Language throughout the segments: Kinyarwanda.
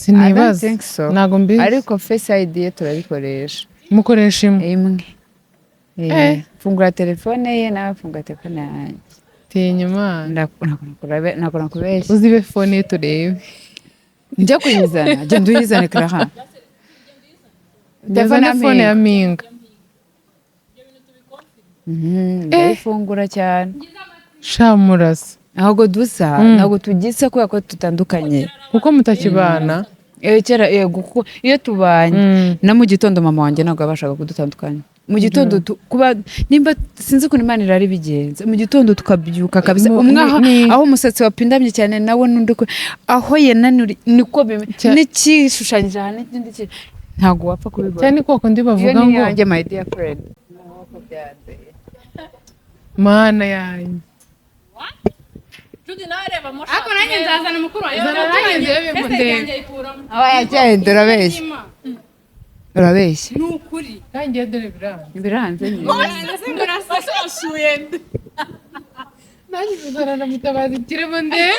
Sinibaza. Think so. Ntabwo mbizi. Ariko Face ID ye turabikoresha. Mukoresha imwe? Imwe. Eh. Fungura telefone ye, nawe fungura telefone yanjye. Tinya Imana. Ntabwo nakubeshya. Uzibe phone ye turebe. Njya kuyizana, genda uyizane, Clara. Telefone, phone ya Mpinga. Ndayifungura cyane. Sha, murasa. Ntabwo dusa, ntabwo tugisa kubera ko tutandukanye. Kuko mutakibana. Kera yego, kuko iyo tubanye na mu gitondo mama wanjye ntabwo yabashaga kudutandukanya mu gitondo, kuba nimba sinzi ukuntu Imana irari bigenze, mu gitondo tukabyuka kabisa, umwe aho umusatsi wapindamye cyane nawe n'undi aho yenanuri niko n'ikishushanyije aha n'ikindi ntabwo wapfa kubibona. Cyane ko kundi Iyo bavuga ni ngo iyanjye, my dear friend. Ntabwo byanze. Mana yanjye. Judy nawe reba mo. Ariko nanjye nzazana mukuru wanjye. Zana nanjye ndebe Ese ndebe. yanjye ayikuramo. Aba yagenda, urabeshya, urabeshya. Ni ukuri. Kandi dore biranze. Biranze nyine. Wasuye nde? Nanjye tuzana na Mutabazi kirimo ndebe.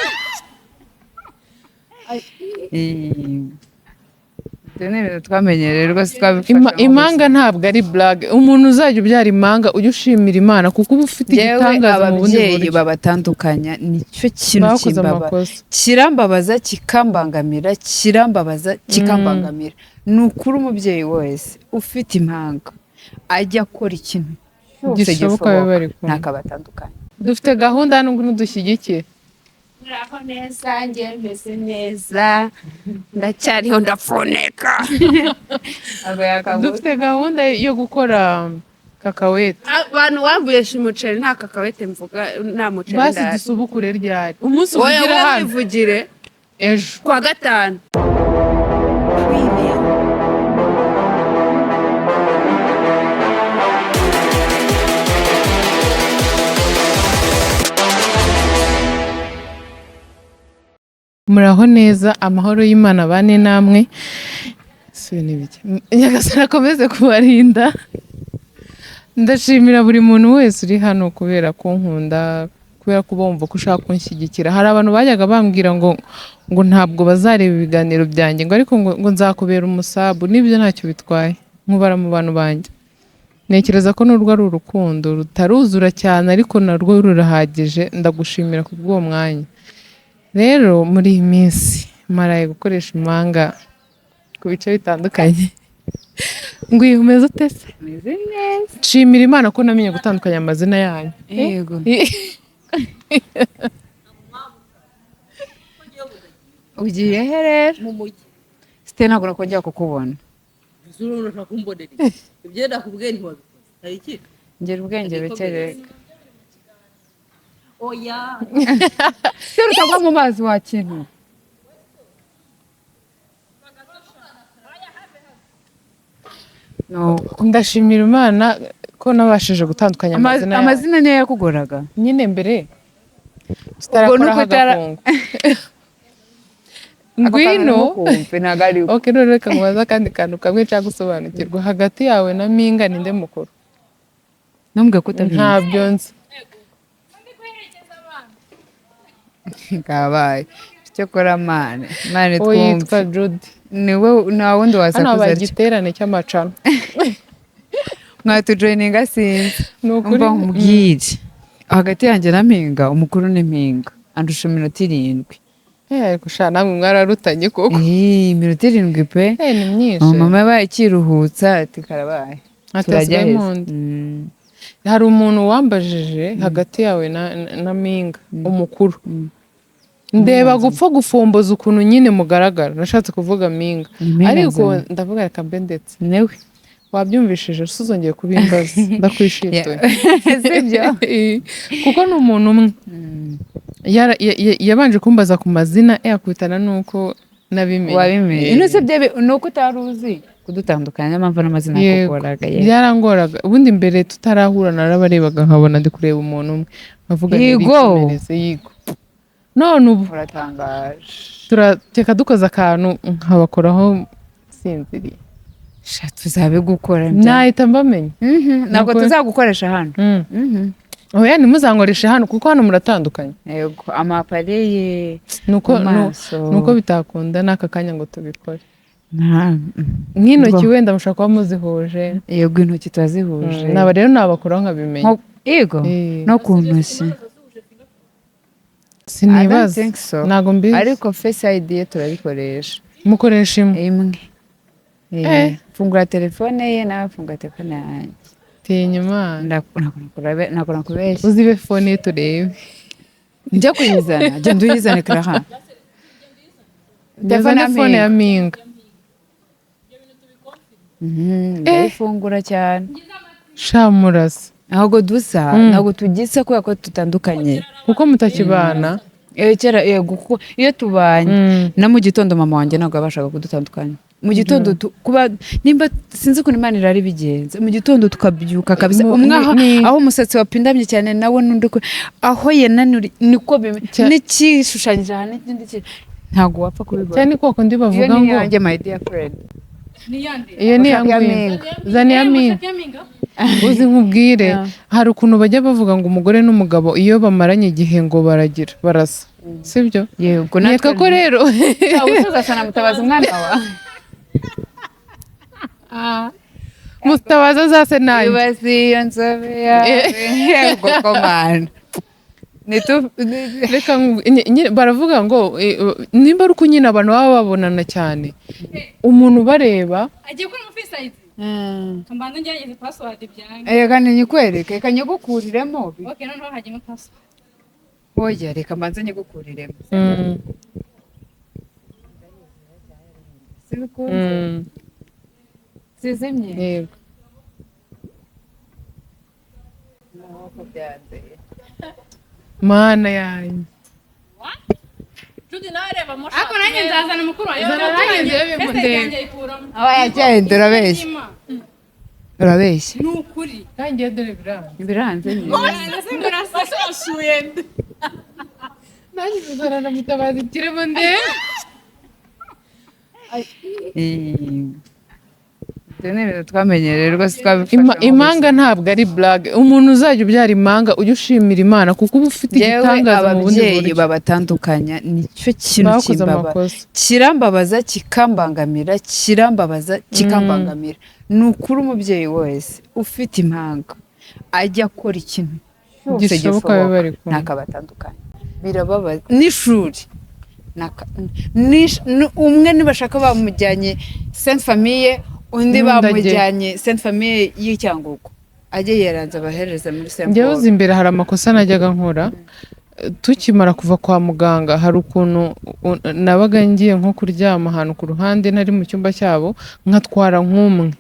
Ibyo ni ibintu twamenyereye rwose, twabifashe. Impanga ntabwo ari blague. Umuntu uzajya ubyara impanga, ujye ushimira Imana, kuko uba ufite Yewe, igitangaza mu bundi ababyeyi buryo. babatandukanya nicyo kintu Bakoze amakosa. kirambabaza, kikambangamira, kirambabaza, kikambangamira. Ni ukuri, umubyeyi wese ufite impanga ajya akora ikintu cyose gishoboka babe bari kumwe. ntakabatandukanye. Dufite gahunda hano, ngo dushyigikiye. Muraho neza, njye meze neza, ndacyariho, ndafuneka. Dufite gahunda yo gukora kakawete. Abantu wambuye umuceri, nta kakawete mvuga, nta muceri. Basi Ndahari. dusubukure ryari umunsi Wowe uvugira wowe hano? wivugire. Ejo. Kuwa gatanu. Preview. Muraho neza, amahoro y'Imana bane namwe. Si ni bike, Nyagasani akomeze kubarinda. Ndashimira buri muntu wese uri hano kubera kunkunda, kubera ko bumva ko ushaka kunshyigikira. Hari abantu bajyaga bambwira ngo ntabwo bazareba ibiganiro byanjye, ngo ariko ngo nzakubera umusabu. N'ibyo ntacyo bitwaye, nkubara mu bantu banjye. Ntekereza ko nurwo ari urukundo rutaruzura cyane, ariko narwo rurahagije. Ndagushimira kubw'uwo mwanya. Rero muri iyi minsi maraye gukoresha impanga ku bice bitandukanye. Ngo uyu umeze ute se? Meze neza. Nshimira Imana ko namenye gutandukanya amazina yanyu. Yego. Ugiye he rero? Mu mujyi. Site, ntabwo nakongera kukubona. Ese urabona ushaka kumbonera iki? Ibyo nakubwiye ntiwabikoze, hari ikindi? Ngira ubwenge buke reka. Oya. Se utagwa mu mazi wa kintu. No. Ndashimira Imana ko nabashije gutandukanya amazina yanyu. Amazina niyo yakugoraga? Nyine mbere Ubwo tutarakoraho nuko agakungu. Ngwino. Ntabwo ari Ok, none reka nkubaze akandi kantu kamwe nshaka gusobanukirwa. Hagati yawe na Mpinga ninde mukuru? Ntumbwe ko utabizi. Ntabyo nzi. Kabaye cyokora mane mane. Uwo Twumve. yitwa Judy. Niwe, nta wundi Hano wasakuza habaye atyo. igiterane cy'amacano. Mwatujoyininga, sinzi. Ni ukuri. Umva nkubwire, hagati yanjye na Mpinga, umukuru ni Mpinga, andusha iminota 7. Eh, ariko sha namwe mwararutanye koko. Eh, iminota 7 pe. Eh, ni myinshi. Mama yabaye ikiruhutsa ati karabaye. Ati Turajya hasigaye heza. mu nda. Hari umuntu wambajije hagati yawe na Mpinga umukuru. Ndeba gupfa gufomboza ukuntu nyine mugaragara, nashatse kuvuga Mpinga. Mpinga. Ariko Nzima. ndavuga reka mbe ndetse. Niwe. Wabyumvishije, usuzongeye kubimbaza, ndakwishituye. Sibyo? Kuko ni umuntu umwe yabanje kumbaza ku mazina, yakubitana nuko nabimenye. Wabimenye. Eh. Ino se ni uko utari uzi kudutandukanya, niyo mpamvu n'amazina Yego. yakugoraga, yego. Byarangoraga. Ubundi mbere tutarahura narabarebaga nkabona ndi kureba umuntu umwe, nkavuga Yego. nirikomereze. Yego, none ubu Uratangaje. turateka dukoze akantu nkabakoraho nsinziriye. Sha, tuzabigukora. Nahita mbamenya. Ntabwo Nukuri. tuzagukoresha hano. Oya, ntimuzankoreshe hano kuko hano muratandukanye. Yego, amapareye Nuko mu maso. Nuko bitakunda n'aka kanya ngo tubikore. Nta Nk'intoki wenda mushobora kuba muzihuje. Yego, intoki turazihuje. Naba rero nabakuraho nkabimenya. Yego. No ku ntoki. Sinibaza. I don't think so. Ntabwo mbizi. Ariko Face ID ye turabikoresha. Mukoresha imwe? Imwe. Eh. Fungura telefone ye, nawe fungura telefone yanjye. Tinya Imana. Ntabwo nakubeshya. Uzibe phone ye turebe. Njya kuyizana, genda uyizane, Clara. Telefone ya phone ya Mpinga. Ndayifungura cyane. Sha, murasa. Ntabwo dusa, ntabwo tugisa kubera ko tutandukanye. Kuko mutakibana. Kera yego, kuko iyo tubanye na mu gitondo mama wanjye ntabwo yabashaga kudutandukanya. Mu gitondo kuba nimba sinzi ukuntu Imana irari bigenza, mu gitondo tukabyuka kabisa, umwe aho umusatsi wapindamye cyane nawe n'undi aho yenanuri niko n'ikishushanyije aha n'ikindi ntabwo wapfa kubibona. Cyane ko kundi Iyo bavuga ni ngo iyanjye, my dear friend. Iyo ni Ushaka iya iya Ngwino. Mpinga. Zana iya Mpinga. Uzi nkubwire, hari ukuntu bajya bavuga ngo umugore n'umugabo iyo bamaranye igihe ngo baragira barasa, sibyo? Yego. Nkeka ko rero Uzasana Mutabazi umwana wawe. Mutabazi azase nanjye. Ibaze iyo nzobe yawe, yego komana. Reka baravuga ngo nimba ari uko nyine abantu baba babonana cyane, umuntu ubareba. Agiye gukora Face ID. Mbanza ngerageze password byange. Reka nyikwereke, reka nyigukuriremo. Okay, noneho hajyemo password. Oya, reka mbanze nyigukuriremo. Sibikunze. Zizimye. Yego. Ntabwo byanze. Mana yanjye! Judy nawe reba mo. Ariko nanjye nzazana mukuru wanjye. Zana nanjye ndebe. Face ID Ndebe. yanjye ayikuramo. Oya, genda, urabeshya, urabeshya. Ni ukuri. Kandi dore biranga. Biranze nyine. Wasuye nde? Nanjye nzazana na Mutabazi kiremo ndebe. Ibyo ni ibintu twamenyereye rwose, twabifashe. Impanga ntabwo ari blague. Umuntu uzajya ubyara impanga, ujye ushimira Imana kuko uba ufite Yewe, igitangaza mu bundi ababyeyi buryo. babatandukanya nicyo kintu Bakoze kimbaba amakosa. Kirambabaza kikambangamira, kirambabaza kikambangamira. Ni ukuri, umubyeyi wese ufite impanga ajya akora ikintu cyose gishoboka babe bari kumwe. Ntakabatandukanye, birababaza. N'ishuri umwe nibashaka bamujyanye Sainte Famille, undi N'undi bamujyanye Sainte Famille y'Icyangugu, ajye yaranza abahereza muri Saint Njyewe Paul. uzi imbere hari amakosa najyaga nkora. Tukimara kuva kwa muganga, hari ukuntu nabaga ngiye nko kuryama ahantu ku ruhande ntari mu cyumba cyabo, nkatwara nk'umwe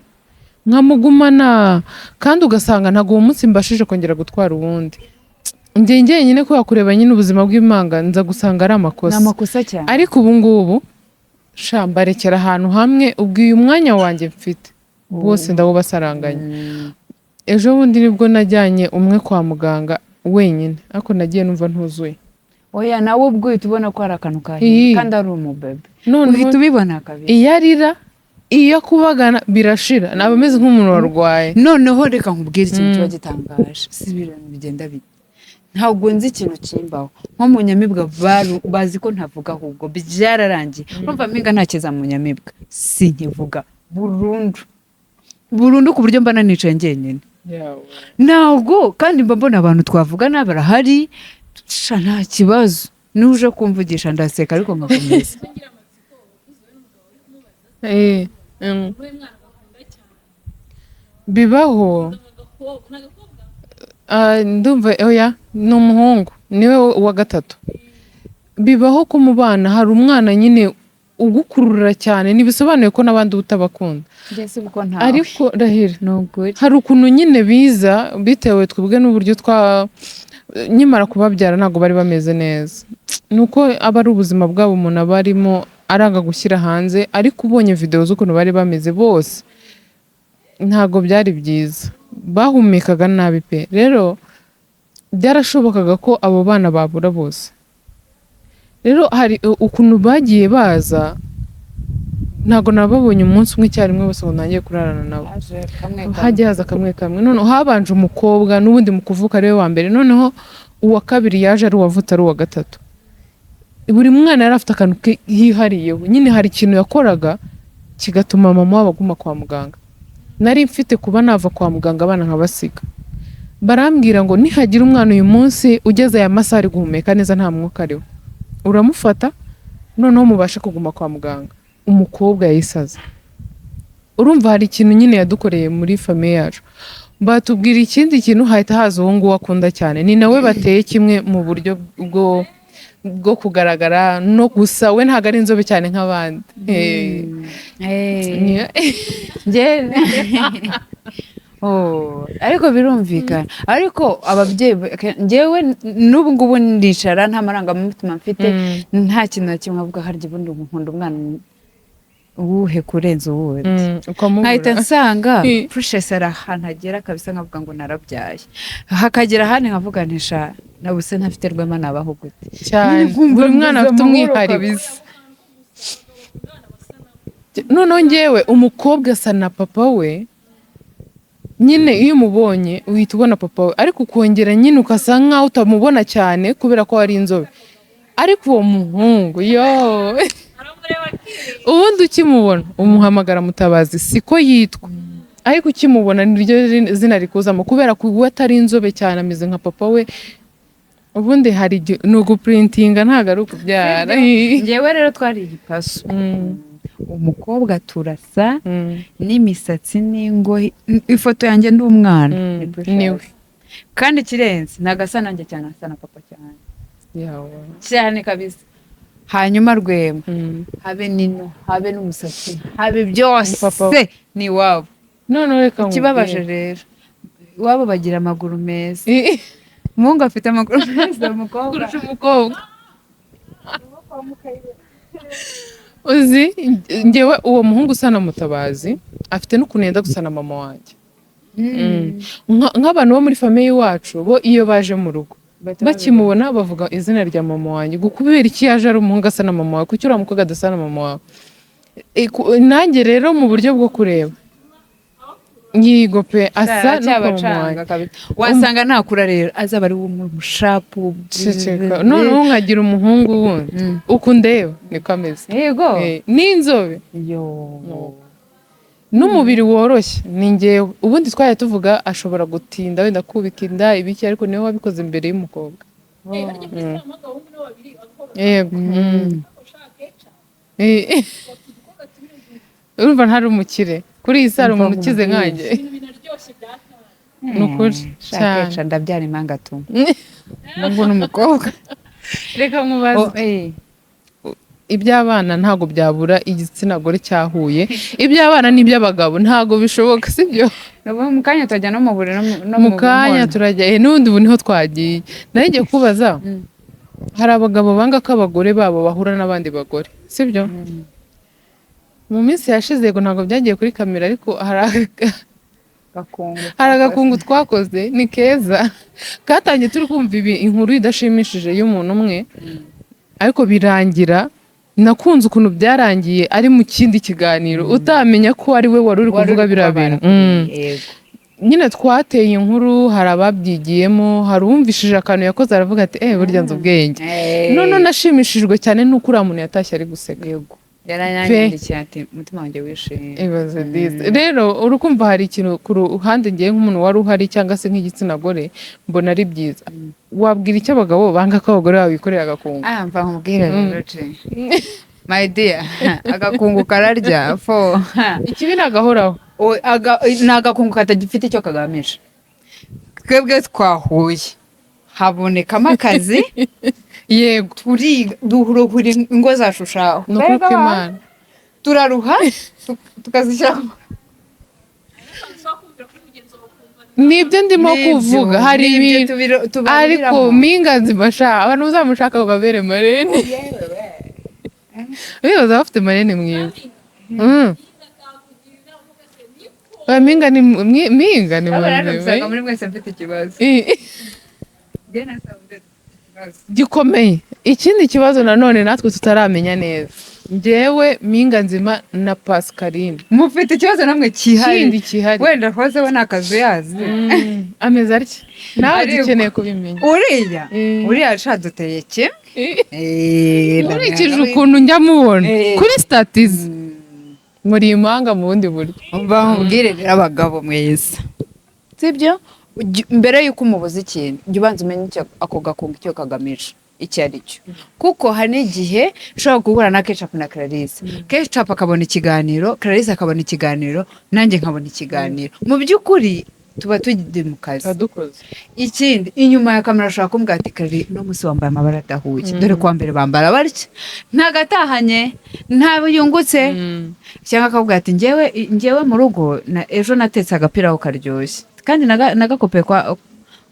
nkamugumana, kandi ugasanga ntabwo uwo munsi mbashije kongera gutwara uwundi njye njyenyine, kubera kureba nyine ubuzima bw'impanga, nza gusanga ari Ni amakosa. amakosa cyane. Ariko ubu ngubu sha, mbarekera ahantu hamwe, ubwo uyu mwanya wanjye mfite bose ndawubasaranganya. Ejo bundi nibwo najyanye umwe kwa muganga wenyine, ariko nagiye numva ntuzuye. Oya, nawe ubwo uhita ubona ko hari akantu kahiye kandi ari umubebe, Noneho uhita ubibona kabiri. Iyo arira, iyo akubagana birashira, naba ameze nk'umuntu warwaye. Noneho reka nkubwire ikintu kiba gitangaje. Si ibintu bigenda bite? Ntabwo nzi ikintu kimbaho. Nko mu Nyamibwa bazi ko ntavuga, ahubwo byararangiye. Urumva Mpinga ntakiza mu Nyamibwa, sinkivuga burundu burundu, ku buryo mba nanicaye njyenyine. Ntabwo kandi mba mbona abantu twavugana barahari. Sha, nta kibazo, nuje kumvugisha ndaseka ariko nkakomeza. Bibaho. Ah, ndumva oya, ni umuhungu, niwe wa gatatu. Bibaho ko mu bana hari umwana nyine ugukurura cyane, ntibisobanuye ko n'abandi uba utabakunda. Mbese ubwo ntawe. Ariko rahira, Ni ukuri. hari ukuntu nyine biza bitewe twebwe n'uburyo twa nkimara kubabyara ntabwo bari bameze neza, ni uko aba ari ubuzima bwabo umuntu aba arimo aranga gushyira hanze. Ariko ubonye videwo z'ukuntu bari bameze bose, ntabwo byari byiza, bahumekaga nabi pe. Rero byarashobokaga ko abo bana babura bose. Rero hari ukuntu bagiye baza. Ntabwo nababonye umunsi umwe icyarimwe bose ngo ntangiye kurarana nabo. Haje kamwe kamwe. Hajya haza kamwe kamwe. Noneho habanje umukobwa, n'ubundi mu kuvuka ariwe wa mbere. Noneho uwa kabiri yaje ari uwavutse ari uwa gatatu. Buri mwana yari afite akantu ke yihariyeho nyine. Hari ikintu yakoraga kigatuma mama wabo aguma kwa muganga. Nari mfite kuba nava kwa muganga, abana nkabasiga. Barambwira ngo nihagira umwana uyu munsi ugeze aya masaha ari guhumeka neza, nta mwuka ariho, uramufata, noneho mubashe kuguma kwa muganga. Umukobwa yayisaze. Urumva hari ikintu nyine yadukoreye muri famille yacu. Batubwira ikindi kintu, hahita haza uwo nguwo akunda cyane. Ni nawe bateye kimwe mu buryo bwo kugaragara no gusa, we ntabwo ari inzobe cyane nk'abandi. Oh, ariko birumvikana. Ariko ababyeyi njyewe n'ubu ngubu ndicara nta marangamutima mfite, nta kintu na kimwe, avuga harya ubundi nkunda umwana uwuhe kurenza uwundi? Ukamubura. Nkahita nsanga Precious ari ahantu agera kabisa nkavuga ngo narabyaye, hakagera ahandi nkavuga nti sha nabuse ntafite Rwema nabaho gute? Cyane. Nkumva Buri mwana mbuze afite amahoro umwihariko. kabisa. Noneho njyewe umukobwa asa na papa we nyine. Iyo umubonye uhita ubona papa we, ariko ukongera nyine ukasa nkaho utamubona cyane kubera ko ari inzobe. Ariko uwo muhungu yo, ubundi ukimubona umuhamagara Mutabazi. Siko yitwa, ariko ukimubona niryo zina rikuzamo, kubera ko we atari inzobe cyane, ameze nka papa we. Ubundi hari igihe ni ugupurintinga, ntabwo ari ukubyara. Njyewe rero twari igipaso. Umukobwa turasa n'imisatsi n'ingohe. Ifoto yanjye ndi umwana ni Precious. Niwe. Kandi ikirenze ntabwo asa nanjye cyane, asa na papa cyane. Yawe. Cyane kabisa. Hanyuma Rwema, habe nino, habe n'umusatsi, habe byose, Papa. ni iwabo. Noneho reka Ikibabaje nkubwire. rero, iwabo bagira amaguru meza. Umuhungu afite amaguru meza, umukobwa Kurusha umukobwa. Uzi njyewe uwo muhungu usa na Mutabazi afite n'ukuntu yenda gusa na mama wanjye. Nk'abantu bo muri famille iwacu bo, iyo baje mu rugo bakimubona bavuga izina rya mama wanjye, ngo kubera iki yaje ari umuhungu asa na mama wawe? Kuki uriya mukobwa adasa na mama wawe? Nanjye rero mu buryo bwo kureba, yigo pe, asa no kwa mama aracyabacanga wanjye. Kabisa. Wasanga nakura rero azaba ari umushapu. Ceceka. Noneho nkagira umuhungu wundi, uko undeba niko ameze. Yego. N'inzobe Yo. n'umubiri woroshye ni njyewe. Ubundi twajya tuvuga ashobora gutinda wenda kubika inda ibiki, ariko niwe wabikoze mbere y'umukobwa. Yego. Urumva ntari umukire kuri iyi saro, umuntu ukize nkanjye, ni ukuri cyane. Shaka ndabyara impanga tu, umuhungu n'umukobwa. Reka nkubaze. Oh, eh. Iby'abana ntabwo byabura igitsina gore cyahuye. Iby'abana n'iby'abagabo ntabwo bishoboka, sibyo? Ubu mu kanya turajya no mu buriri no Mu kanya nkono. turajya, n'ubundi ubu niho twagiye. Nari ngiye kubaza, hari abagabo banga ko abagore babo bahura n'abandi bagore, sibyo? Mu minsi yashize, yego, ntabwo byagiye kuri kamera, ariko hari Gakungu. hari agakungu twakoze, ni keza. Katangiye turi kumva ibi inkuru idashimishije y'umuntu umwe, ariko birangira nakunze ukuntu byarangiye ari mu kindi kiganiro, utamenya ko ari we wari uri Wari kuvuga uri biriya kubabara. bintu. Yego. Nyine twateye inkuru, hari ababyigiyemo, hari uwumvishije akantu yakoze aravuga ati: "Eh, burya nzi ubwenge." None nashimishijwe cyane nuko uriya muntu yatashye ari guseka. Yego, yaranyandikiye ati: "Umutima wanjye wishimye." Ibaze disi. Rero urukumva hari ikintu ku ruhande, ngiye nk'umuntu wari uhari cyangwa se nk'igitsina gore, mbona ari byiza. Wabwira icyo abagabo banga ko abagore babo bikorera agakungu? Ah, mva nkubwire rero, je my dear, agakungu kararya fo. Ikibi nagahoraho. Ni agakungu katagifite icyo kagamije. Twebwe twahuye habonekamo akazi. Yego. Turiga, duhura ingo zacu shaho. Ni ukuri kw'Imana. Turaruha tukazishyira Nibyo ndimo kuvuga, hari Nibyo. ibintu Tubariramo. Ariko mpinga nzima sha, abantu uzamushaka ngo babere marraine, bibaza bafite marraine mwiza. Oya, mpinga ni mpinga ni Aba rero muzima. usanga muri mwese mfite ikibazo. Njye nasanze Gikomeye. Ikindi kibazo nanone natwe tutaramenya neza, njyewe, Mpinga Nzima na Pascaline, Mufite ikibazo namwe cyihariye. Ikindi cyihariye. Wenda hoze we ni akazu yazi. Ameze atya nawe. Ariko- Dukeneye kubimenya. Uriya, uriya shaduteye kimwe. Nkurikije ukuntu njya mubona kuri status ze, muri impanga mu bundi buryo. Umva nkubwire rero, abagabo mwiza, sibyo? Mbere y'uko umubuza ikintu, jya ubanza umenye icyo ako gakungu icyo kagamije icyo ari cyo, kuko hari n'igihe ushobora guhura na Kecapu na Clarisse, Kecapu akabona ikiganiro, Clarisse akabona ikiganiro, nanjye nkabona ikiganiro. Mu by'ukuri tuba turi mu kazi. Turadukoze. Ikindi, inyuma ya kamera ashobora kumbwira ati: "Kari uno munsi wambaye amabara adahuye, dore kuwa mbere bambara batya." Ntagatahanye, ntabwo yungutse. Cyangwa akavuga ati: Njyewe mu rugo ejo natetse agapira karyoshye kandi nagakopeye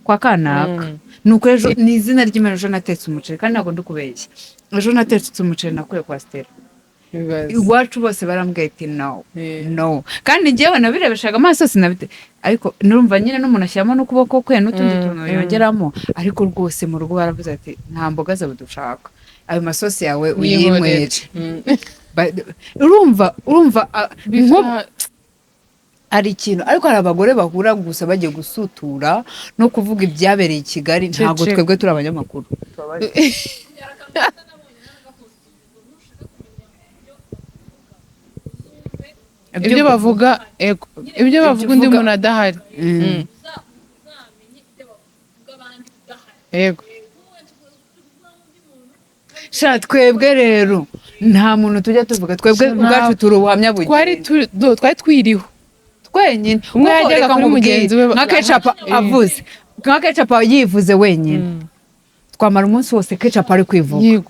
kwa kanaka." Nuko ejo, ni izina ry'Imana, ejo natetse umuceri, kandi ntabwo ndi kubeshya, ejo natetse umuceri nakuye kwa Stella. Bibaze. Iwacu bose barambwiye ati: "No, no." Kandi njyewe nabirebeshaga amaso, sinabite, ariko nurumva nyine n'umuntu ashyiramo n'ukuboko kwe n'utundi tuntu yongeramo, ariko rwose mu rugo baravuze ati: "Nta mboga zawe dushaka, ayo masosi yawe uyinywere." Urumva nko hari ikintu, ariko hari abagore bahura gusa bagiye gusutura no kuvuga ibyabereye i Kigali. Ntabwo Ceceka. twebwe turi abanyamakuru. Ibyo bavuga, ego, ibyo bavuga undi uvuga- muntu adahari. Yego. Sha, twebwe rero nta muntu tujya tuvuga, twebwe Sha, ubwacu turi ubuhamya twari bugenda. Twari twiriho Twenyine. Umwe Kuko yajyaga reka kuri nkubwire, mugenzi we nka Kecapu avuze, nka Kecapu yivuze wenyine, twamara umunsi wose Kecapu ari kwivuga.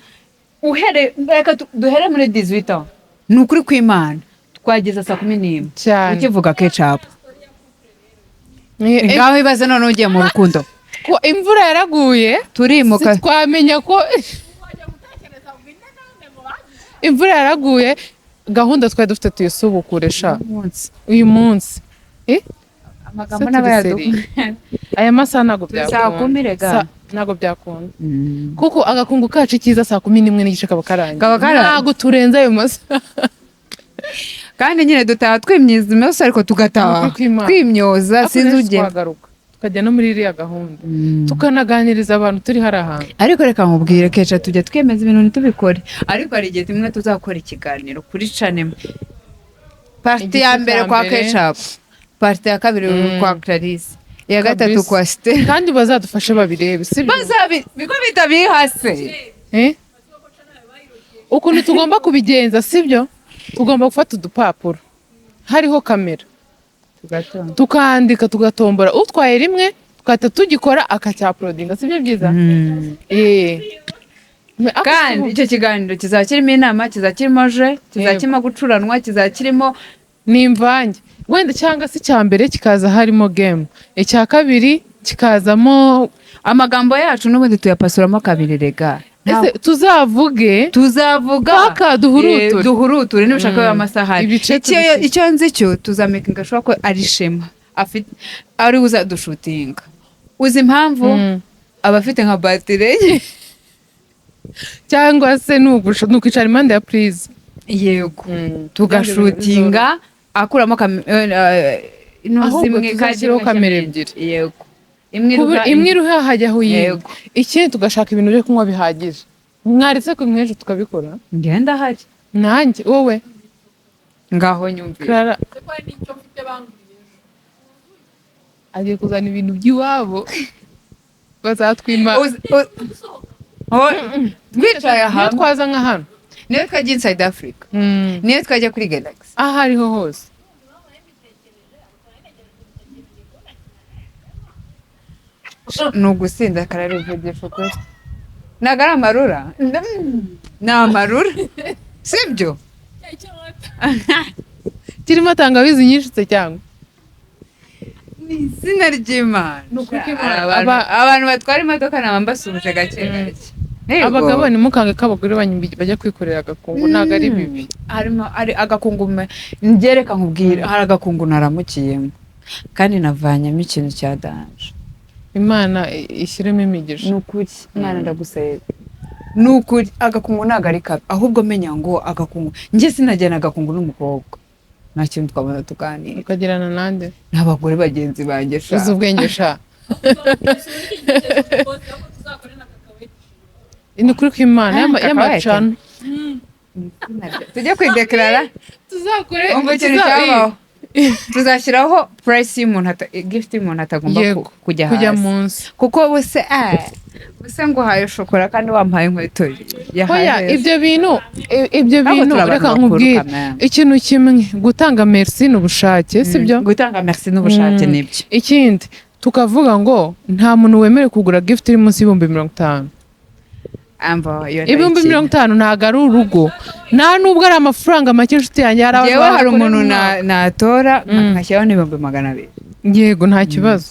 Uhere, reka duhere muri 18 ans, ni ukuri kw'Imana twageza saa 11 Cyane. ukivuga Kecapu. Ngaho ibaze none ugiye mu rukundo. Ko imvura yaraguye, Turimuka. twamenya ko imvura yaraguye, gahunda twari dufite tuyisubukure sha. Umunsi. Uyu munsi. Amagambo Se n'abayaduha. turi sérieux. Aya masaha ntabwo Saa byakunda. kumi rega. Ntabwo byakunda, kuko agakungu kacu kiza saa 11:30 kaba karangiye. Kaba karangiye. Ntabwo turenze ayo masaha. Kandi nyine dutaha twimyiza iminsi, ariko tugataha Ukuri kw'Imana. twimyoza. Ariko Sinzi rero ugenda. twagaruka tukajya no muri iriya gahunda, tukanaganiriza abantu turi hari ahantu. Ariko reka nkubwire kenshi, tujya twemeza ibintu ntitubikore, ariko hari igihe tumwe tuzakora ikiganiro kuri channel, partie Igice ya mbere cya kwa mbere. Kecapu, partie ya kabiri kwa Clarisse, iya gatatu Kabisa. kwa Stella. Kandi bazadufashe babirebe, sibyo? Bazabi bigo bitabihase. Eh? Ukuntu tugomba kubigenza, sibyo? Tugomba gufata udupapuro hariho kamera, tukandika, tugatombora, utwaye rimwe tugahita tugikora akacyauploadinga, sibyo byiza? Eh. Kandi icyo kiganiro kizaba kirimo inama, kizaba kirimo je, kizaba Yego. kirimo gucuranwa, kizaba kirimo Ni imvange wenda, cyangwa se icya mbere kikaza harimo game, icya kabiri kikazamo Amagambo yacu n'ubundi tuyapasuramo kabiri rega. Ese tuzavuge Tuzavuga. Paka duhuruture. Duhuruture nibishaka bibe amasaha. Ibice Icyo tubishyire. icyo nzi cyo, tuzamakinga sure ko ari Shema afite, ari uzadushutinga. Uzi impamvu? Aba afite nka batire ye. Cyangwa se ni ukwicara impande ya prise. Yego, tugashutinga akuramo ino Ahubwo zimwe tuzashyireho kandi kamera ebyiri. Yego, imwe iruha Imwe iruha hajyaho iyindi. Yego. Ikindi, tugashaka ibintu byo kunywa bihagije. Mwaretse ko nk'ejo tukabikora. Ngenda hari. Nanjye, wowe. Ngaho nyumvira. Clara agiye kuzana ibintu by'iwabo, bazatwima. Twicaye Niyo hamwe. twaza nka hano. Niyo twajya inside Africa, niyo twajya kuri Galaxy. Aho ariho hose. Ni ugusinda, kararivugisha ukuri, ntabwo ari amarura, ni amarura, sibyo? Kirimo tangawizi nyinshi se cyangwa? Ni izina ry'Imana. Ni ukuri kw'Imana. Abantu batwara imodoka naba mbasuhuje gake gake. Yego. Abagabo, ntimukange ko abagore banyu bajya kwikorera agakungu, ntabwo ari bibi. Harimo ari agakungu, ngereka nkubwire, hari agakungu naramukiyemo kandi navanyemo ikintu cya danger. Imana ishyiremo imigisha. Ni ukuri, Mwana, ndagusaba, ni ukuri, agakungu ntabwo ari kabi. Ahubwo menya ngo agakungu, njye sinajyana agakungu n'umukobwa, nta kintu twabona tuganira. Ukagirana nande? N'abagore bagenzi banjye sha. Uzi ubwenge sha. Ni ukuri kw'Imana Ah, y'amacana. Tujye kwidekarara. Tuzakore. Umva ikintu cyabaho, tuzashyiraho price y'umuntu gift y'umuntu atagomba kujya kujya hasi munsi. Kuko buse buse nguhaye shokora kandi wampaye inkweto Oya, yahaye. ibyo bintu ibyo Ntabwo bintu turi abantu reka bakuru, nkubwire kamere. ikintu kimwe: gutanga merci ni ubushake, sibyo? Gutanga merci n'ubushake, nibyo. Ikindi tukavuga ngo nta muntu wemerewe kugura gift iri munsi y'ibihumbi 50. Amva iyo Ibihumbi ndayikina. 50 ntabwo ari urugo, nta nubwo ari amafaranga make, inshuti yanjye. Hari abantu Njyewe hari bakorera umuntu umwaka. natora nkashyiraho n'200,000. Yego, nta kibazo,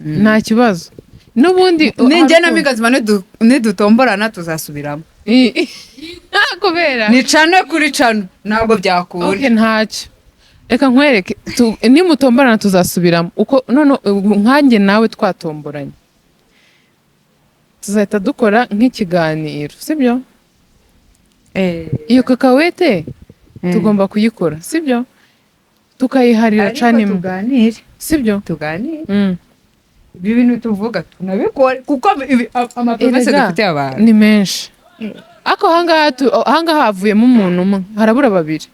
nta kibazo n'ubundi. Ninjye na Migazima nidutomborana tuzasubiramo. Kubera Ni cano kuri cano, ntabwo byakura. Okay, ntacyo, reka nkwereke. Nimutomborana tuzasubiramo. Uko none ubu nkanjye nawe twatomboranye, tuzahita dukora nk'ikiganiro, sibyo? Iyo kakawete tugomba kuyikora, sibyo? Tukayiharira Ariko cana imwe. Tuganire. Sibyo? Tuganire. Ibi bintu tuvuga tunabikore, kuko amapromesse Erega, dufitiye abantu ni menshi, ariko ahangaha havuyemo umuntu umwe, harabura babiri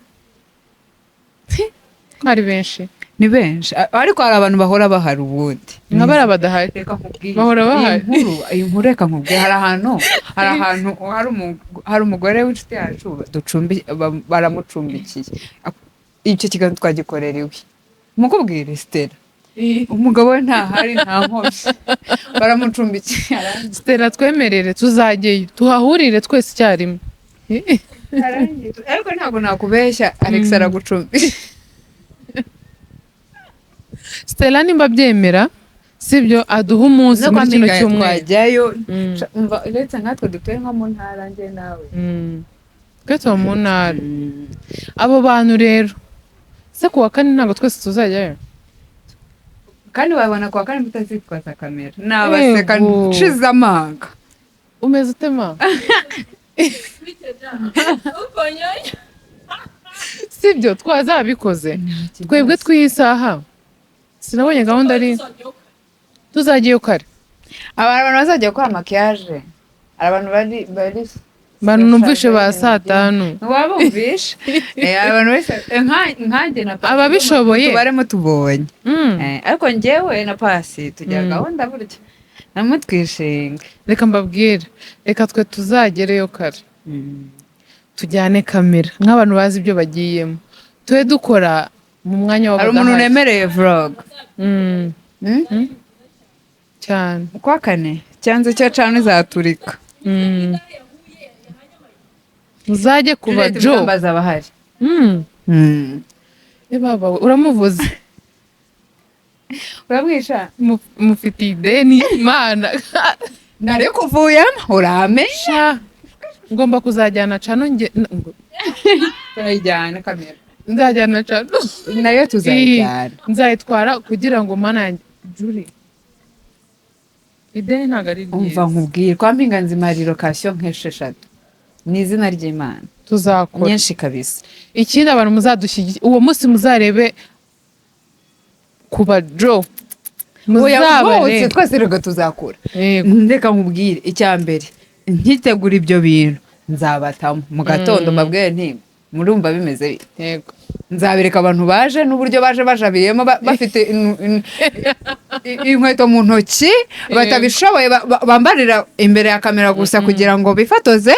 ko hari benshi. Ni benshi. Ariko hari abantu bahora bahari ubundi. Nka bariya badahari. Reka nkubwire. Bahora bahari. Iyi nkuru, reka nkubwire, hari ahantu hari umugore w'inshuti yacu baramucumbikiye. Icyo kiganiro twagikorera iwe. Mukubwire Stella, umugabo we ntahari, nta nkomyi, baramucumbikiye. Stella, twemerere tuzajyeyo tuhahurire twese icyarimwe. Arangije. Ariko ntabwo nakubeshya, Alex aragucumbikiye. Stella nimba abyemera, sibyo, aduha umunsi No kwa muri kino Migaya cyumweru. Twajyayo. Umva, uretse nkatwe dutuye nko mu ntara, njye nawe. Twe tuba mu ntara. Abo bantu rero se ku wa kane ntabwo twese tuzajyayo? Kandi wabona kuwa kane mutazitwaza kamera, nabaseka. Yego. Nshize amanga. Umeze utema, Ukonyoye. Sibyo? Twazabikoze twebwe tw'iyi saha, sinabonye gahunda ari tuzagiyeyo kare. Aba abantu bazajya gukora maquillage, hari abantu bari Bantu numvishe ba saa 5. Wabumvishe? Abantu bese nkanjye na Pasi Ababishoboye. tubaremo tubonye. Ariko njyewe na Pasi tugira gahunda burya namwe twishinga. Reka mbabwire, reka twe tuzagereyo kare, tujyane kamera nk'abantu bazi ibyo bagiyemo, tube dukora mu mwanya Hari umuntu w'abadahari. nemereye vlog. Cyane. Mu kwa kane cyanze cyo cana izaturika. Muzajye kuba Juliet jo Mugamba azaba ahari. Eh, baba we, uramuvuze. Uramwisha. Mufitiye ideni Imana. Nari kuvuyemo, uramenye. Sha, ngomba kuzajyana cano nge Turayijyana kamera. Nzajyana cano. Nayo tuzayijyana. Nzayitwara kugira ngo, Mana yanjye, Juri, ideni ntabwo ari Umva ryiza. nkubwire, kwa Mpinganzima hari location nk'esheshatu, ni izina ry'Imana. Tuzakora. Nyinshi kabisa. Ikindi, abantu muzadushyigikira uwo munsi, muzarebe kuba jo Oya, muzabare. bose twese reka tuzakura. Yego. Reka nkubwire, icya mbere nkitegura ibyo bintu nzabatamo mu gatondo, mbabwire nti murumva bimeze bite? Yego. Nzabereka abantu baje n'uburyo baje bajabiyemo, bafite inkweto mu ntoki, batabishoboye, bambarira imbere ya kamera gusa kugira ngo bifotoze,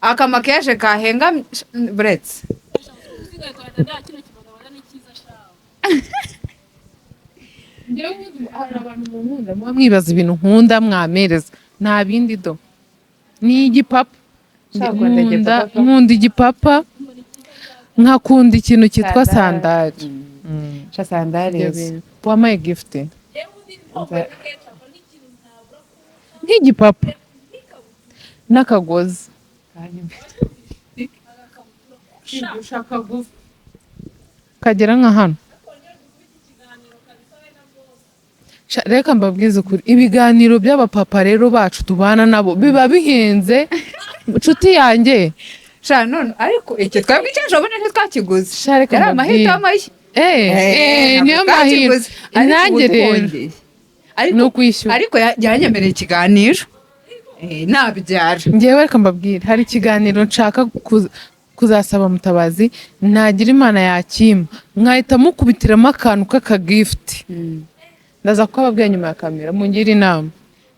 akamakiyaje kahenga buretse. Usigaye Rwanda kino kibonabola ni cyiza shawe. Njyewe hari abantu mu nkunda, muba mwibaza ibintu nkunda mwamereza, nta bindi do, ni igipapa. Shaka ukunda Nkunda igipapa? Nkunda igipapa, nkakunda ikintu cyitwa Sandali. sandali. Sha, sandali. Ibyo bintu. Wampaye gift nk'igipapa n'akagozi kagera nka hano. Sha, reka mbabwize ukuri, ibiganiro by'abapapa rero bacu tubana nabo biba bihenze, nshuti yanjye. Sha, none ariko icyo twebwe icyaje ubona ntitwakiguze. Sha, reka Yari mbabwire. amahitamo ye. Niyo Ntabwo mahirwe. twakiguze. Ariko Nanjye ubu rero twongeye. Ariko ni ukwishyura. Ariko yanyemereye ikiganiro. Nabyara. Ngewe reka mbabwire, hari ikiganiro nshaka kuzasaba Mutabazi, nagira Imana yakima nkahita mukubitiramo akantu k'akagift. Ndaza kukababwira nyuma ya kamera, mungire inama.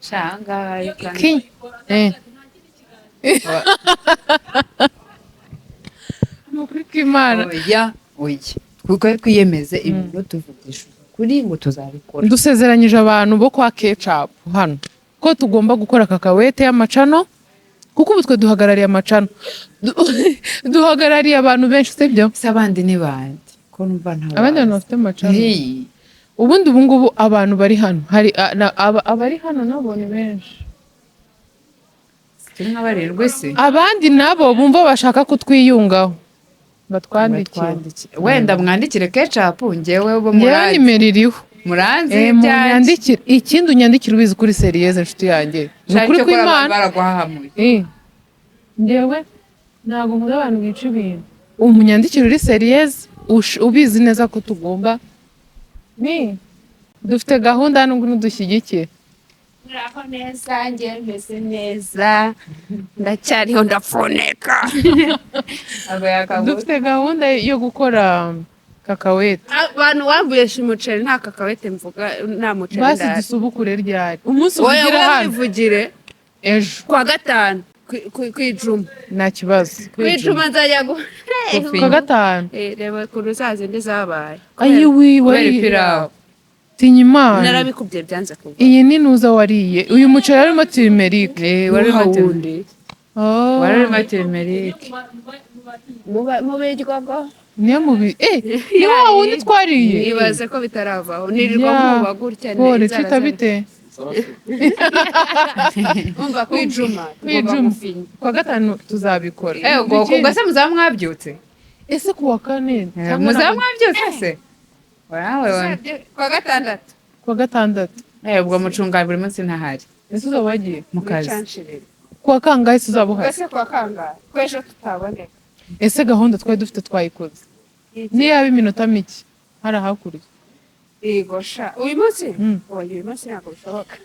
Sha, ahangaha reka. Ni ukuri kw'Imana. Oya, oya, kuko twiyemeze ibintu, tuvugisha ukuri ngo tuzabikora. Dusezeranyije abantu bo kwa Kecapu hano ko tugomba gukora kakawete y'amacano, kuko ubu twe duhagarariye amacano, duhagarariye abantu benshi, sibyo? Se abandi ni bande ko numva nta Abandi bantu bafite amacano? Hey. Ubundi ubu ngubu abantu bari hano hari abari hano nabo ni benshi. Turi nka barindwi se. Abandi nabo bumva bashaka kutwiyungaho batwandikire. Batwandikire. Wenda mwandikire Kecapu, njyewe bo Ngewe muranzi. nimero iriho. Muranzi ibyanjye. Munyandikire. Ikindi, unyandikire ubizi kuri sérieuse, inshuti yanjye, ni Sha, ukuri icyo kora abantu kw'Imana. baraguhahamuye. Njyewe ntabwo nkunda abantu bica ibintu. Umunyandikire uri sérieuse, ubizi neza ko tugomba ni dufite gahunda hano, ngwino dushyigikire. Muraho neza, njye meze neza, ndacyariho, ndapfuneka. Dufite gahunda yo gukora kakawete. Abantu wambuye umuceri, nta kakawete mvuga, nta muceri. Basi Ndahari. dusubukure ryari umunsi Wowe uvugira hano? Wivugire. Ejo. Kuwa gatanu, ku ijuma. Nta kibazo. Ku ijuma nzajya gu Ku gatanu. Reba ukuntu za zindi zabaye. Ayiwi. Kubera Wari ipirawu. Tinya Imana. Narabikubye, byanze kuva. Iyi ni nuza wariye, uyu muceri warimo turmeric. Wari urimo wundi. Oh. Wari urimo turmeric. Mubirwago. Niyo mubi, ni wa wundi twariye. Ibaze ko bitaravaho, nirirwa Ya. nkuba gutya. Pole. Inzara Cita bite? Umva, ku ijuma tugomba Ku ijuma. gufinya. Ku wa gatanu tuzabikora. Ubwo ubwo se muzaba mwabyutse? Ese ku wa kane cyangwa Muzaba mwabyutse se wawe? Ku wa gatandatu. Ku wa gatandatu. Ubwo mucunga buri munsi ntahari. Ese uzaba wagiye? Mu kazi. Wicanshirire. Ku wa kangahe se uzaba uhari? Ubwo se ku wa kangahe ko ejo tutaboneka? Ese gahunda twari dufite twayikoze? Niyaba iminota mike hari hakurya. Yego sha, uyu munsi? Mm. Oya, uyu munsi ntabwo bishoboka,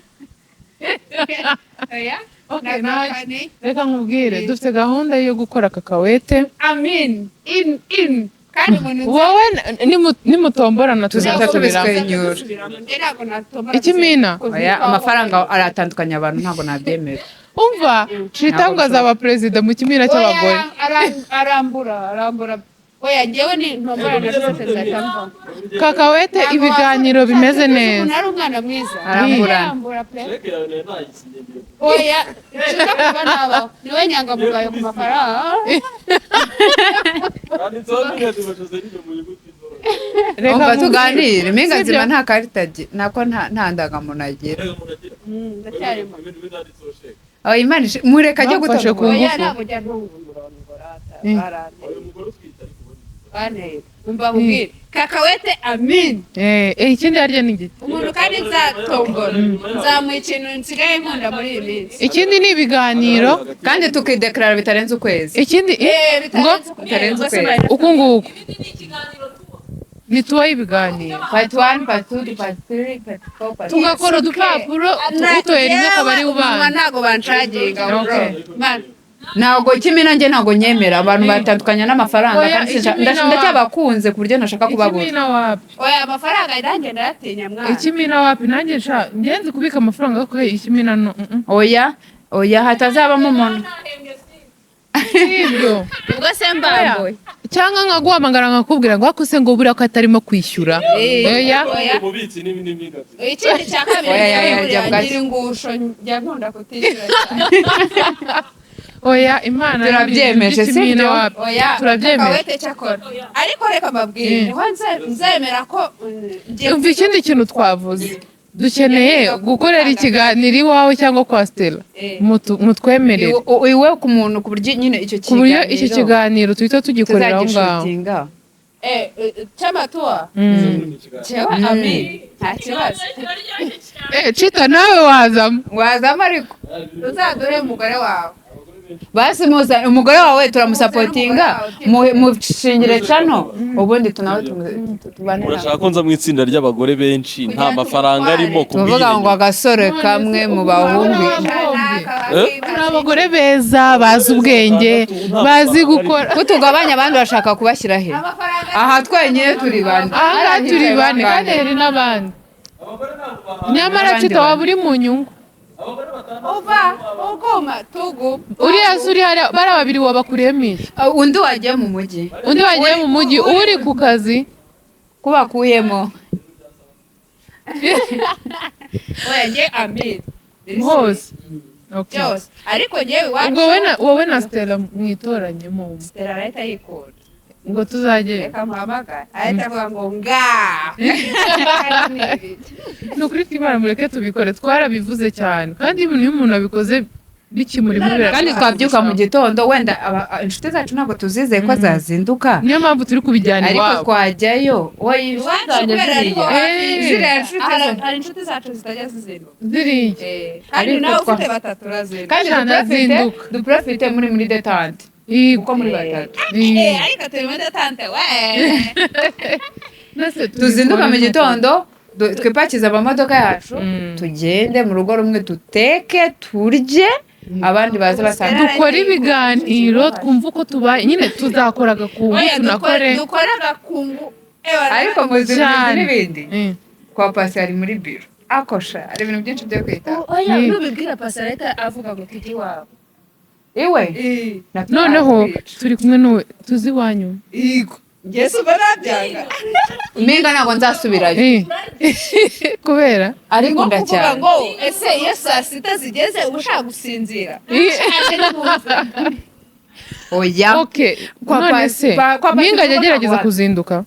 oya. Okay, Nagakane. Reka nkubwire, dufite gahunda yo gukora kakawete. Amin in in kandi umuntu Wowe nimutomborana Tuzahita tuzasubiramo. tubiswenyura. Njye ntabwo natombora. Ikimina. Oya, amafaranga aratandukanya abantu, ntabwo nabyemera. Umva, Cita ngo azaba perezida mu kimina cy'abagore. Oya, arambura, arambura. Oya, njyewe ni ntombora na zose nzahita mvamo. Kakawete, ibiganiro bimeze neza. Umuntu ari umwana mwiza. Aramburana. Arambura pe. Oya, nshaka kuba nabaho niwe nyangamugayo ku mafaranga. Handitseho miliyoni Joseline mu nyuguti ntoya. Reka Umva, nkubwire. tuganire impinga Sibyo? nzima, nta karita nako nta ndangamuntu agira. Reka umuntu agira. Ndacyarimo. Ibintu bizanditseho sheke. Oya, Imana mureka ajye Bamfashe gutanga. ku ngufu. Oya, ntabwo njya ntungurongora. Baranteye. Uyu mugore utwite ariko ubundi. Banteye. Umva nkubwire, kakawete, amin. Ikindi harya ni igiti. Umuntu kandi nzatombora, nzamuha ikintu nsigaye nkunda muri iyi minsi. Ikindi ni ibiganiro. Kandi tukidekarara bitarenze ukwezi. Ikindi ngo Bitarenze ukwezi. Uku nguku ni tuwa y'ibiganiro. Part 1, part 2, part 3, part 4, part Tugakora udupapuro, utoye rimwe akaba ari umunwa. ubanza. Ntabwo banshaginga bro. Okay. Man, Ntabwo ikimina, njye ntabwo nyemera abantu batandukanya n'amafaranga. Oya, Kandi ikimina ndacyabakunze ku buryo ntashaka kubabura. Ikimina wapi. Oya, amafaranga nanjye ndayatinya mwana. Ikimina wapi, nanjye sha ngenzi kubika amafaranga ko ikimina no Oya, oya, hatazabamo umuntu. Sibyo? Ubwo se mbambuye? Cyangwa nkaguhamagara nkakubwira ngo akuse ngo buriya ko atarimo kwishyura. Oya. Oya. Umubitsi n'imingabyo. Ikindi cya kabiri, Oya, ya, ya, njyewe jya buriya bwacya. ngira ingusho, njya nkunda kutishyura cyane. Oya, Imana. Turabyemeje, Ikimina sibyo? wapi. Oya. Turabyemeje. Kakawete cyakora, ariko reka mbabwire, niho nzemera ko ngiye. Umva, ikindi kintu twavuze, dukeneye gukorera ikiganiro iwawe cyangwa kwa Stella. Mutwemerere. Iwe ku muntu, ku buryo nyine icyo Ku buryo icyo kiganiro kiganiro tuhita tugikorera aho ngaho. tuzagishutinga. Cy'amatuwa cyewe ami nta kibazo. Cita, nawe wazamo. Wazamo ariko. Uzaduhe umugore wawe. Basi muza umugore wawe, turamusapotinga, mushingire channel, ubundi tunawe tubane. Urashaka ko nza mu itsinda ry'abagore benshi nta mafaranga arimo? Tuvuga ngo agasore kamwe mu bahungu. Turi abagore beza, bazi ubwenge, bazi gukora. Kutugabanya abandi bashaka kubashyira he? Aha twenyine turi bane. Aha ngaha turi bane kandi hari n'abandi. Nyamara N'abandi Cita, waba bane. uri mu nyungu. Uva uguma tugu. Uriya se uri hariya, bariya babiri wabakuriyemo iki? Undi wagiye mu mujyi. Undi wagiye mu mujyi, uri ku kazi. Kubakuyemo. Oya, njye ami Hose. Okay. byose, ariko njyewe iwacu. Ubwo wowe na Stella mwitoranyemo. Stella arahita yikunda. Ngo tuzajye. Reka muhamagare, ahita avuga ngo nga. Ni ukuri tw'Imana, mureke tubikore, twarabivuze cyane, kandi ibintu iyo umuntu abikoze bikimurimo. Kandi twabyuka mu gitondo, wenda inshuti zacu ntabwo tuzizeye ko zazinduka. Niyo mpamvu turi kubijyana Ariko iwabo. twajyayo, wowe inshuti Iwacu zanjye kubera ariho ziriya. hafi. Ziriya nshuti Hari inshuti zacu zitajya zizinduka. Ziriya. Kandi Ariko nawe ufite batatu urazinduka. Kandi Cyane, duprofite. azinduka. Duprofite muri détente Yego. kuko muri batatu. Ariko turi muri détente we. Nase Tuzinduka mu tubikore. gitondo, twipakize amamodoka yacu, tugende mu rugo rumwe, duteke, turye, abandi baze basanzwe. Dukore ibiganiro, twumve uko tubaye nyine, tuzakora agakungu. Oya, Tunakore. dukore agakungu. Ariko muzi Cyane. n'ibindi. Kwa Pasi ari muri biro, akosha hari ibintu byinshi byo kwitaho. Oya, nubibwira Pasi arahita avuga ngo tujye iwawe. Iwe? Noneho turi kumwe n'uwe tuzi iwanyu. Njye si ubwo nabyanga. Mpinga ntabwo nzasubirayo. Kubera? Ariko Nko kuvuga cyane. ngo ese iyo saa sita zigeze uba ushaka gusinzira? Oya. Okay. Kwa None Pasi se kwa Pasi Mpinga ajya ntabwo agerageza kuzinduka?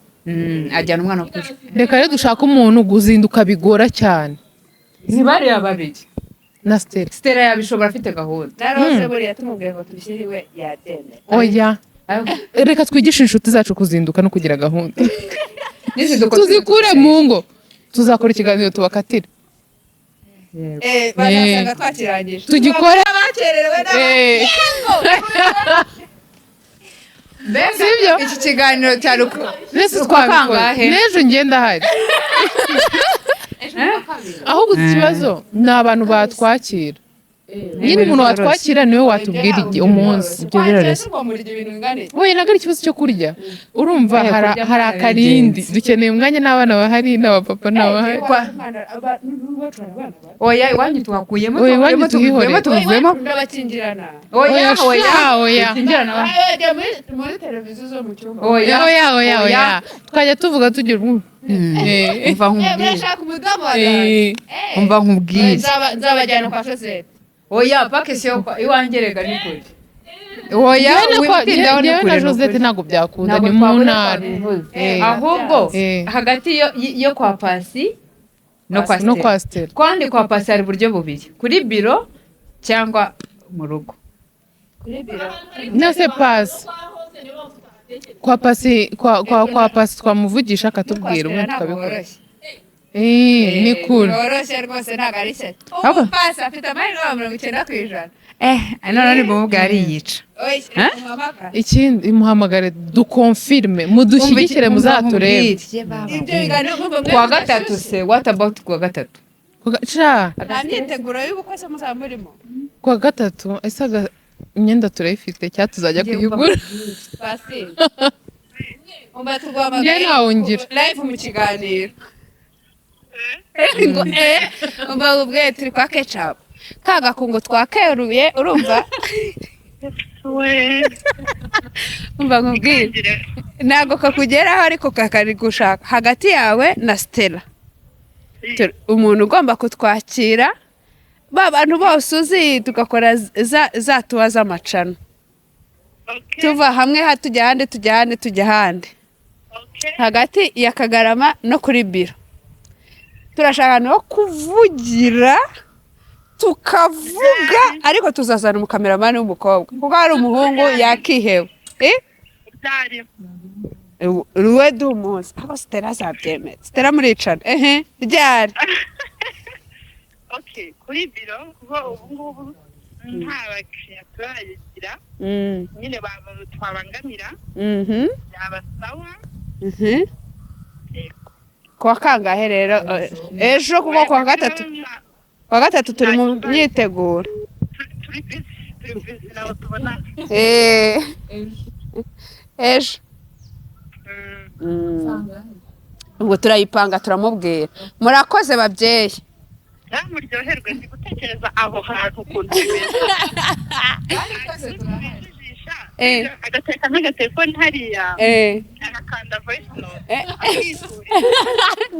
Ajyana umwana ku ishuri. Reka rero dushake umuntu guzinduka bigora cyane. Ntibariya babiri. Na Stella. Stella yabishobora, afite gahunda. Na Rose buriya tumubwiye ngo tubishyire iwe yabyemera. Oya, reka twigishe inshuti zacu kuzinduka no kugira gahunda. Nizinduka. Tuzikure mu ngo, tuzakora ikiganiro tubakatire. Bazasanga twakirangije. Tugikore. Bakererewe. Mbega! Sibyo? Iki kiganiro cyari Mbese uko twabikora kangahe? N'ejo ngenda hari. Ahubwo ikibazo ni abantu batwakira nyine. Umuntu watwakira niwe watubwira igihe, umunsi. Ibyo biroroshye. Oya, ntabwo ari ikibazo cyo kurya, urumva. Kurya Hari akarindi. biragenze. Dukeneye umwanya n'abana bahari, n'abapapa n'abahari. Oya, iwanyu tuhakuyemo. Oya, iwanyu Tuhakuyemo, tuhihorere. tubivuyemo, tubivuyemo. Ndabakingirana. Oya, oya. Sha, oya. Dukingirana Bajya muri televiziyo zo mu cyumba. Oya. Oya, oya, oya, twajya tuvuga tugira Umva nkubwire. Murashaka umudamu wa Umva nkubwire. Nzabajyana kwa Josette. Oya, pake siyo kwa iwanjye, rega ni kure. Oya, witindaho, ni Njyewe kure. na Ni Josette ukuri. ntabwo byakunda. Ntabwo Ni mu twabura ntara. twabivuze. Ahubwo hagati yo kwa Pasi no kwa No Stella. kwa Stella. Kandi kwa Pasi hari uburyo bubiri: kuri biro cyangwa mu rugo. Kuri biro. Nase Pasi, kwa Pasi, kwa Pasi twamuvugisha akatubwira, ubundi tukabikora. Ni kure. Byoroshye rwose, ntabwo ari shyashya. Ahubwo- Ubu Pasi afite amahirwe ya 90%. None ni bumubwe ariyica. Oya, umuhamagara. Ikindi, muhamagare dukonfirme, mudushyigikire, muzaturebe. Ibyo biganiro mwumva mwe Kuwa gatatu se? What about kuwa gatatu? Sha. Nta myiteguro y'ubukwe se muzaba murimo? Kuwa gatatu ese imyenda turayifite cyangwa tuzajya kuyigura? Pasi, umva, tuguhamagaye Njye ntawungira. live mu kiganiro ngo umva ubwe turi kwa Kecapu, ka gakungu twakeruye, urumva? Umva nkubwire, ntabwo kakugeraho ariko kakari gushaka hagati yawe na Stella. Umuntu ugomba kutwakira, ba bantu bose uzi, tugakora za tuwa z'amacano, tuva hamwe tujya ahandi, tujya ahandi, tujya ahandi, hagati ya Kagarama no kuri biro. Turashaka ahantu ho kuvugira, tukavuga, ariko tuzazana umukameramani w'umukobwa kuko hari umuhungu yakiheba. Eh? Ruwe duha umunsi aho Stella azabyemera. Stella muricana ehe ryari? Okay, kuri biro, kuko ubu ngubu nta bakiriya turagira nyine twabangamira, byaba sawa. Kuwa kangahe rero? Ejo, kuko kuwa gatatu turi mu myiteguro. Turi busy, turi busy, nabo tubona. Ejo ubwo turayipanga, turamubwira. Murakoze babyeyi. Nawe muryoherwe, ndi gutekereza aho hantu ukuntu bimeze. Agateka nk'agatelefoni hariya, agakanda voice note, akiturira.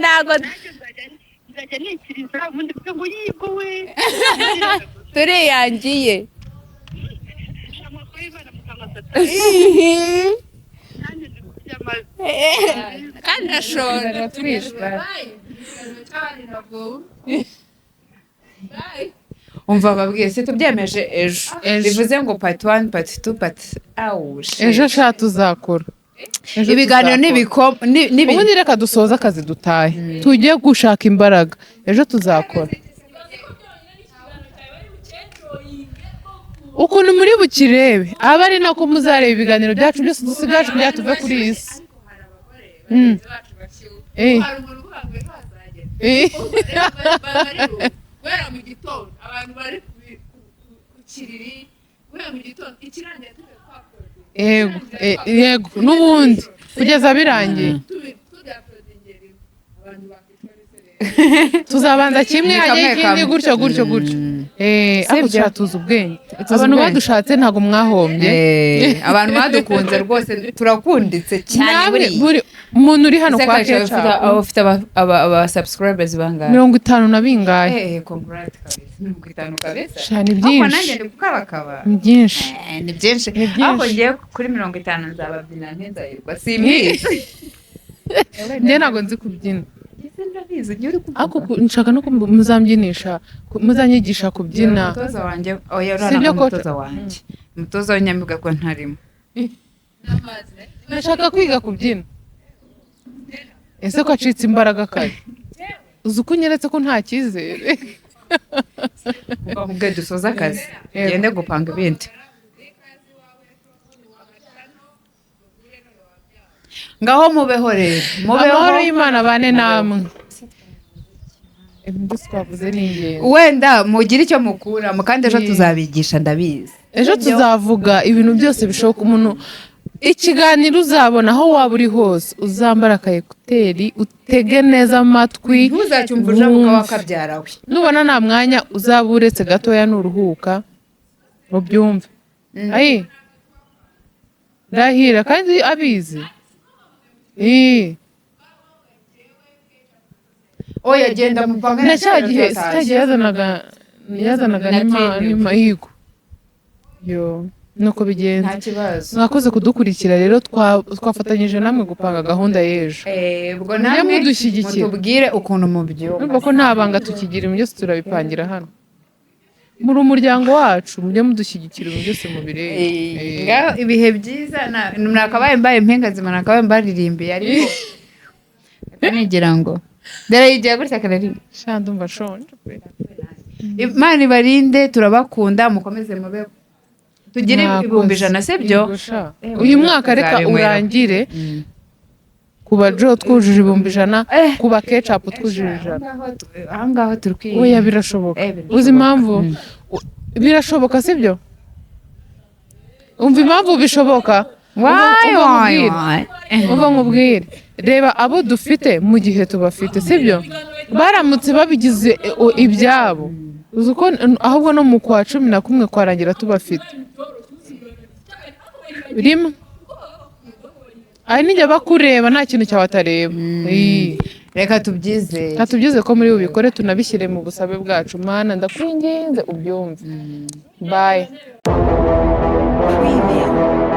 Ntabwo Nanjye nzajya nikiriza, ubundi mvuge ngo yigo we. Turiyangiye. Amakuru y'Imana mukanywa satani, nanjye ndi kurya amazi. Kandi ndashonje. Twishwe. Umva babwiye se, tubyemeje ejo. Ejo. Bivuze ngo part 1, part 2, part awush. Ejo sha tuzakora. Ejo Ibiganiro tuzakora. Ubundi reka dusoze akazi, dutahe, tujye gushaka imbaraga. Ejo tuzakora ukuntu muri bukirebe, aba ari nako muzareba ibiganiro byacu byose dusigaje kugira tuve kuri iyi si. Guhera mu gitondo abantu bari ku kiriri, guhera mu gitondo ikirangira turi Yego, yego, n'ubundi kugeza birangiye tuzabanza kimwe, Ni hajyaho kamwe ikindi, kamwe. gutyo gutyo gutyo. Ariko Sibyo? tuzi ubwenge. Tuzi Abantu ubwenge. badushatse ntabwo mwahombye. Abantu badukunze rwose, turakunditse cyane. Namwe Buriya buri umuntu uri hano Ese kwa Karisha, Keca. ufite aba subscribers bangahe? 50 na bingahe. Congrats kabisa, 50 kabisa. Sha, ni Ariko byinshi. nanjye ndi gukabakaba. Ni byinshi. Ni byinshi. Ni byinshi. Ariko ngiye kuri 50 nzababyina ntizahirwa, simbizi. Njye ntabwo nzi kubyina. Ndabizi, ugiye uri kuvuga. Ariko nshaka no muzambyinisha, muzanyigisha kubyina. Umutoza wanjye, oya. Sibyo, Urana coach? umutoza wanjye, umutoza w'inyamibwa ko ntarimo. Ndashaka kwiga kubyina. Ese ko acitse imbaraga kare, uzi uko unyeretse ko nta cyizere? Ubwo dusoza akazi, Yego. ngende gupanga ibindi. Ngaho mubeho rero, mubeho. Amahoro y'Imana abane namwe. Ibyo byose twavuze ni ingenzi. Wenda mugire icyo mukuramo, kandi ejo Yeah. tuzabigisha, ndabizi. Ejo tuzavuga ibintu byose bishoboka. Umuntu ikiganiro uzabona, aho waba uri hose, uzambara aka écouteur, utege neza amatwi. Ntuzacyumva ujabuka. Wumve. Wakabyara we. Nubona nta mwanya, uzaba uretse gatoya, nuruhuka ubyumve. Ayi, ndahira kandi abizi. Oya, genda mupange. Na cya gihe yazanaga Na n'ima Twin. N'ima yo nuko bigenza. Nta kibazo. Mwakoze kudukurikira rero, twafatanyije namwe gupanga gahunda y'ejo. Ubwo Mujye namwe mudushyigikira. mutubwire ukuntu mubyumva. Urumva ko nta banga tukigira, ibintu byose turabipangira hano. Muri umuryango wacu, mujye mudushyigikira ibintu byose mubirebe. Ngaho ibihe byiza. Nakabaye mbaye impinga nzima, nakabaye mbaririmbiye, ariko reka nigira ngo dore yigiye gutya akaririmba. Sha, ndumva nshonje pe. Imana ibarinde, turabakunda, mukomeze mube, tugire Mwakoze. 100,000, sibyo? Yego sha. Uyu mwaka reka Tuzabinywera. urangire kuba jo twujuje 100,000, kuba Kecapu twujuje 100. Aho ngaho turi kwiga. Oya, birashoboka. Birashoboka. Uzi impamvu? Birashoboka, sibyo? Umva impamvu bishoboka. Why, Umva why, nkubwire. why? Umva nkubwire, reba abo dufite mu gihe tubafite, sibyo? Baramutse babigize ibyabo, uzi uko ahubwo no mu kwa 11 kwarangira tubafite rimwe ari nijya bakureba, nta kintu cyawe atareba. Ii. Reka tubyizere. Reka tubyizere ko muri bubikore, tunabishyire mu busabe bwacu. Mana, ndakwinginze ubyumve. Bye. Premium.